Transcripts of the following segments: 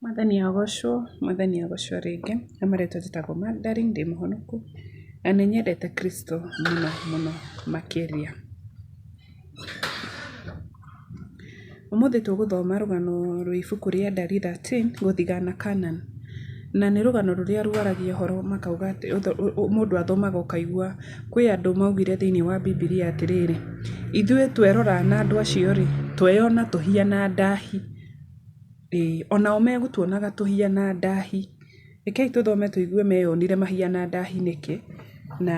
Mwathani agocwo, Mwathani agocwo rĩngĩ, na marĩtwa njĩtagwo Magdalene, ndĩ mũhonoku, na nĩ nyendete Kristo mũno mũno makĩria. Ũmũthĩ tũgũthoma rũgano rwĩ ibuku rĩa Ndari 13, gũthigana Canaan. Na nĩ rũgano rũrĩa rwaragia ũhoro makauga atĩ mũndũ athomaga ũkaigua kwĩ andũ maugire thĩiniĩ wa Bibilia atĩrĩrĩ, ithuĩ twerora na andũ acio rĩ, tweyona tũhiana ndahi. Ĩĩ onao megũtuonaga tũhiana ndahi. Rekei tũthome tũigue meyonire mahiana ndahi nĩkĩ, na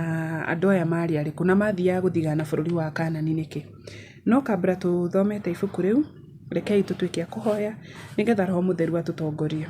andũ aya marĩ arĩkũ, na mathiaga gũthigana bũrũri wa Kanani nĩkĩ. No kabla tũthomete ibuku rĩu, rekei tũtuĩke a kũhoya, nĩgetha Roho Mũtheru atũtongorie.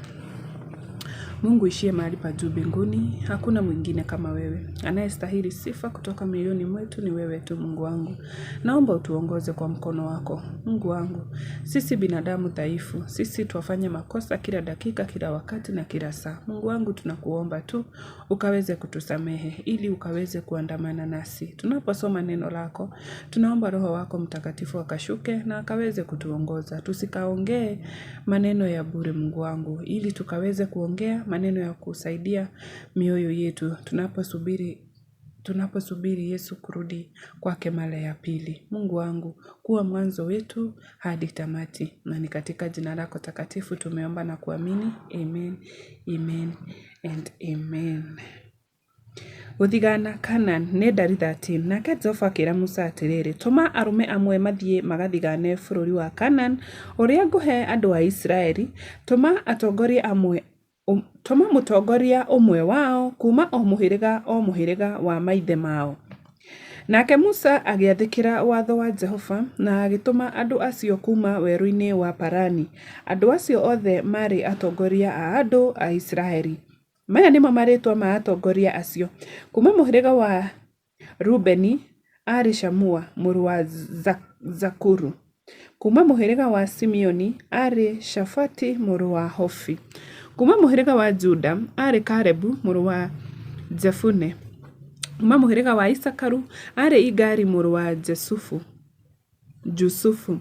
Mungu uishiye mahali pa juu mbinguni, hakuna mwingine kama wewe. Anayestahili sifa kutoka mioyoni mwetu ni wewe tu Mungu wangu. Naomba utuongoze kwa mkono wako. Mungu wangu, sisi binadamu dhaifu, sisi twafanya makosa kila dakika, kila wakati na kila saa. Mungu wangu tunakuomba tu ukaweze kutusamehe ili ukaweze kuandamana nasi. Tunaposoma neno lako, tunaomba Roho wako Mtakatifu akashuke na akaweze kutuongoza. Tusikaongee maneno ya bure Mungu wangu, ili tukaweze kuongea maneno ya kusaidia mioyo yetu tunaposubiri tunaposubiri Yesu kurudi kwake mara ya pili. Mungu wangu, kuwa mwanzo wetu hadi tamati. Na ni katika jina lako takatifu tumeomba na kuamini. Amen, amen and amen. Gũthigana Canaan nĩ ndari 13. Nake Jehova akĩra Musa atĩrĩrĩ, tũma arũme amwe mathiĩ magathigane bũrũri wa Canaan ũrĩa ngũhe andũ a Isiraeli. Tũma atongoria amwe tũma mũtongoria ũmwe wao kuuma o mũhĩrĩga o mũhĩrĩga wa maithe mao. Nake Musa agĩathĩkĩra watho wa Jehova na agĩtũma andũ acio kuuma werũ-inĩ wa Parani. Andũ acio othe maarĩ atongoria a andũ a Isiraeli. Maya nĩmo marĩĩtwa ma atongoria acio: kuuma mũhĩrĩga wa Rubeni aarĩ Shamua mũrũ wa Zakuru; kuuma mũhĩrĩga wa Simeoni aarĩ Shafati mũrũ wa Hofi; kuuma mũhĩrĩga wa Juda aarĩ Kalebu mũrũ wa Jefune; kuuma mũhĩrĩga wa Isakaru aarĩ Igali mũrũ wa Jusufu;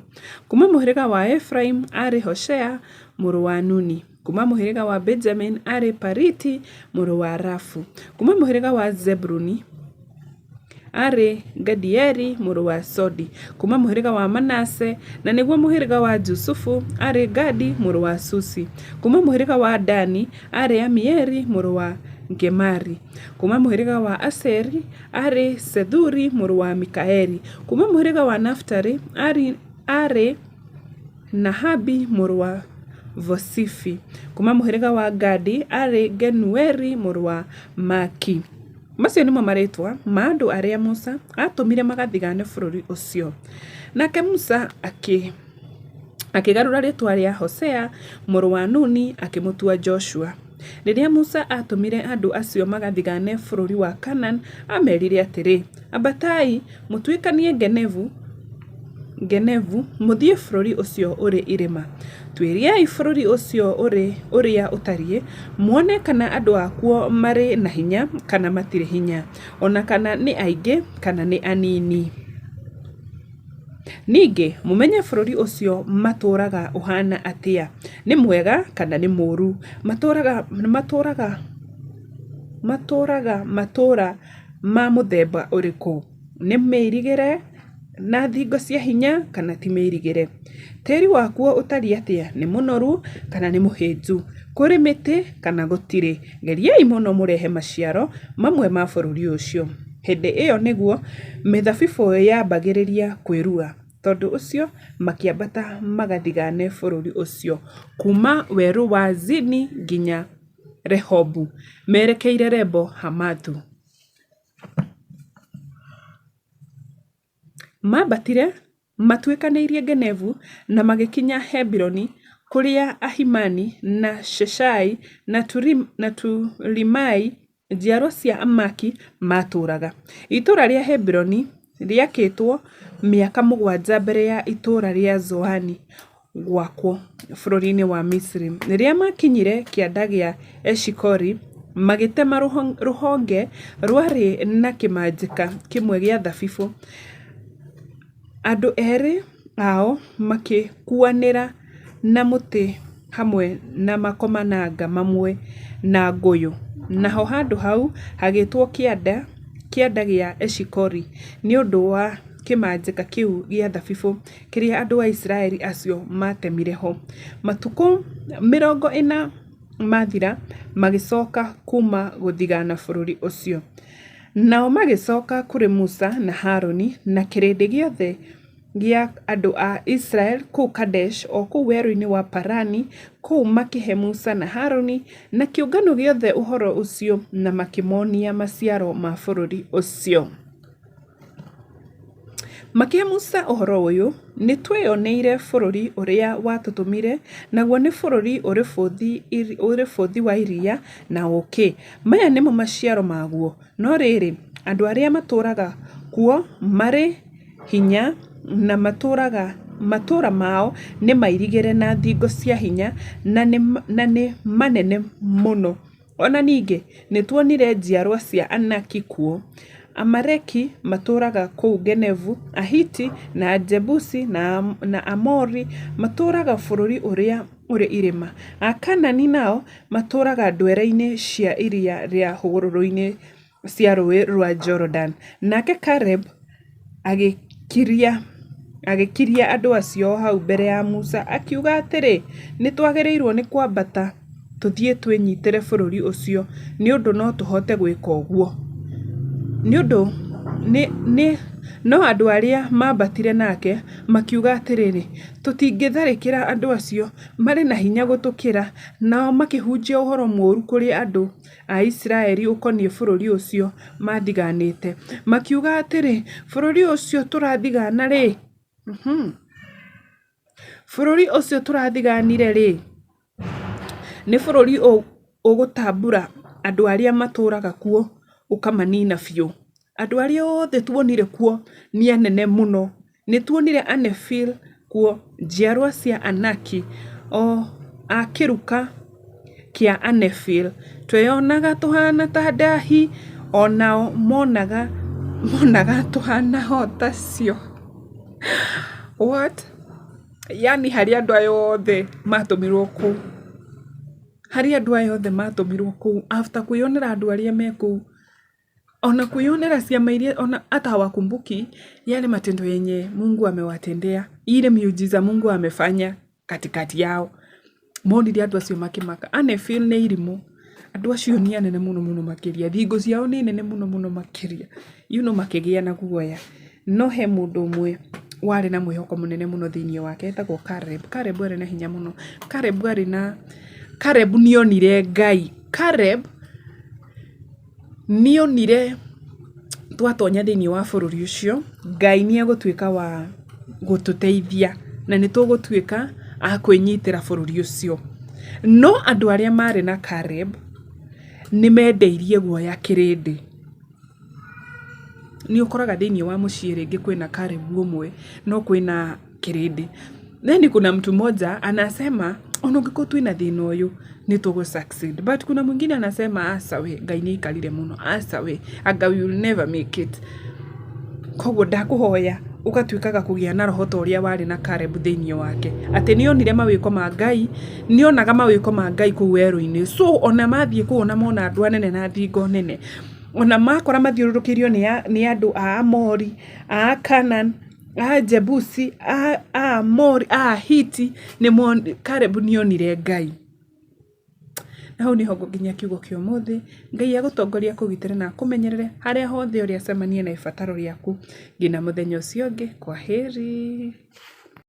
kuuma mũhĩrĩga wa Efiraimu aarĩ Hoshea mũrũ wa Nuni; kuuma mũhĩrĩga wa Benjamini aarĩ Paliti mũrũ wa Rafu; kuuma mũhĩrĩga wa Zebuluni aarĩ Gadieli mũrũ wa Sodi; kuuma mũhĩrĩga wa Manase, na nĩguo mũhĩrĩga wa Jusufu, aarĩ Gadi mũrũ wa Susi; kuuma mũhĩrĩga wa Dani aarĩ Amieli mũrũ wa Gemali; kuuma mũhĩrĩga wa Asheri aarĩ Sethuri mũrũ wa Mikaeli; kuuma mũhĩrĩga wa Nafitali aarĩ Nahabi mũrũ wa Vosifi; kuuma mũhĩrĩga wa Gadi aarĩ Genueli mũrũ wa Maki. Macio nĩmo marĩĩtwa ma andũ arĩa Musa aatũmire magathigane bũrũri ũcio. Nake Musa akĩgarũra rĩĩtwa rĩa Hosea mũrũ wa Nuni akĩmũtua Joshua. Rĩrĩa Musa aatũmire andũ acio magathigane bũrũri wa Canaan, aamerire atĩrĩ, Ambatai mũtuĩkanie Negevu mũthiĩ bũrũri ũcio ũrĩ irĩma. Tuĩriai bũrũri ũcio ũrĩa ũtariĩ, muone kana andũ akuo marĩ na hinya kana matirĩ hinya, o na kana nĩ aingĩ kana nĩ anini. Ningĩ mũmenye bũrũri ũcio matũũraga ũhaana atĩa, nĩ mwega kana nĩ mũũru, matũũraga matũũra ma mũthemba ũrĩkũ, nĩ mĩirigĩre na thingo cia hinya kana ti mĩirigĩre. Tĩĩri wakuo ũtariĩ atĩa, nĩ mũnoru kana nĩ mũhĩnju, kũrĩ mĩtĩ kana gũtirĩ. Geriai mũno mũrehe maciaro mamwe ma bũrũri ũcio. Hĩndĩ ĩyo nĩguo mĩthabibũ yambagĩrĩria kwĩrua. Tondũ ũcio makĩambata magathigane bũrũri ũcio kuuma werũ wa Zini nginya Rehobu, merekeire Lebo-Hamathu. Maambatire matuĩkanĩirie Negevu na magĩkinya Hebironi, kũrĩa Ahimani na Sheshai na Talimai, njiarũa cia Anaki maatũũraga. Itũũra rĩa Hebironi rĩakĩtwo mĩaka 7 mbere ya itũũra rĩa Zoani gwakwo bũrũri-inĩ wa Misiri. Rĩrĩa maakinyire Kĩanda kĩa Eshikoli, magĩtema rũhonge rwarĩ na kĩmanjĩka kĩmwe gĩa thabibũ. Andũ erĩ ao magĩkuuanĩra na mũtĩ hamwe na makomamanga mamwe na ngũyũ, naho handũ hau hagĩĩtwo Kĩanda gĩa Eshikoli, nĩ ũndũ wa kĩmanjĩka kĩu gĩa thabibu kĩrĩa andũ a Isiraeli acio maatemire ho. Matukũ 40 maathira, magĩcooka kuuma gũthigaana bũrũri ũcio. Nao magĩcooka kũrĩ Musa na Harũni na kĩrĩndĩ gĩothe gĩa andũ a Isiraeli kũu Kadeshi, o kũu Werũ-inĩ wa Parani. Kũu makĩhe Musa na Harũni na kĩũngano gĩothe ũhoro ũcio na makĩmoonia maciaro ma bũrũri ũcio. Makĩhe Musa ũhoro ũyũ, Nĩtweyoneire bũrũri ũrĩa watũtũmire, naguo nĩ bũrũri ũrĩ bũthi wa iria na ũũkĩ. Maya nĩmo maciaro maguo. No rĩrĩ, andũ arĩa matũũraga kuo marĩ hinya na matũũra mao nĩ mairigĩre na thingo cia hinya na nĩ manene mũno. O na ningĩ nĩtuonire njiarwa cia Anaki kuo. Aamaleki matũũraga kũu Negevu; Ahiti, na Ajebusi, na Aamori matũũraga bũrũri ũrĩa ũrĩ irĩma; Akaanani nao matũũraga ndwere-inĩ cia iria na hũgũrũrũ-inĩ cia Rũũĩ rwa Jorodani." Nake Kalebu agĩkiria andũ acio o hau mbere ya Musa, akiuga atĩrĩ, Nĩtwagĩrĩirwo nĩ kwambata tũthiĩ twĩnyiitĩre bũrũri ũcio, nĩ ũndũ no tũhote gwĩka ũguo. Nĩ ũndũ no andũ arĩa maambatire nake makiuga atĩrĩ, Tũtingĩtharĩkĩra andũ acio, marĩ na hinya gũtũkĩra. Nao makĩhunjia ũhoro mũũru kũrĩ andũ a Isiraeli ũkoniĩ bũrũri ũcio maathigaanĩte, makiuga atĩrĩ, Bũrũri ũcio tũrathigaana-rĩ, bũrũri ũcio tũrathigaanire-rĩ, nĩ bũrũri ũgũtambura andũ arĩa matũũraga kuo ũkamaniina biũ. Andũ arĩa othe tuonire kuo nĩ anene mũno. Nĩ tuonire Anefili kuo, njiarwa cia Anaki, o a kĩruka kĩa Anefili. Tweyonaga tũhaana ta ndaahi, o nao monaga tũhaana o tacio. What? Yaani harĩ andũ aya othe matũmirwo kũu. Harĩ andũ aya othe matũmirwo kũu after kwĩyonera andũ arĩa me kũu ona kwĩyonera ciama iria ona hata hawakumbuki yale matendo yenye Mungu amewatendea, ile miujiza Mungu amefanya katikati yao. Monire andũ acio makĩmaka. Anefili nĩ irimũ. Andũ acio nĩ anene mũno mũno makĩria. Thingo ciao nĩ nene mũno mũno makĩria. Makĩgĩa na guoya. No he mũndũ ũmwe warĩ na mwĩhoko mũnene mũno thĩinĩ wake, etagwo Caleb. Caleb arĩ na hinya mũno. Caleb arĩ na Caleb nĩonire Ngai. Caleb nĩonire twatonya thĩinĩ wa bũrũri ũcio, Ngai nĩ egũtuĩka wa gũtũteithia na nĩ tũgũtuĩka a kwĩnyitĩra bũrũri ũcio. No andũ arĩa marĩ na Caleb nĩ mendeirie guoya kĩrĩndĩ. Nĩ ũkoraga thĩinĩ wa mũciĩ rĩngĩ kwĩna Caleb ũmwe no kwĩna kĩrĩndĩ. Then kuna mtu mmoja anasema ona ũngĩkorwo twĩna thĩna ũyũ nĩ tũgũ succeed. But kuna mwingine anasema aca we Ngai nĩ aikarire mũno, aca we anga we will never make it. Koguo ndakũhoya ũgatuĩkaga kũgĩa na roho ta ũrĩa warĩ na Caleb thĩinĩ wake. Atĩ nĩ onire mawĩko ma Ngai, nĩ onaga mawĩko ma Ngai kũu werũ-inĩ. So ona mathiĩ kũu ona mona andũ anene na thingo nene, ona makora mathiũrũrũkĩirio nĩ andũ a Amori, a Canaan, a Jebusi, a Amori, a Hiti, Caleb nĩ onire Ngai. Na hau niho ngũnginyia kiugo kĩa ũmũthĩ. Ngai agũtongorie, akũgitĩre na akũmenyerere harĩa hothe ũrĩ acemanie na ibataro rĩaku nginya mũthenya ũcio ũngĩ. Kwaheri.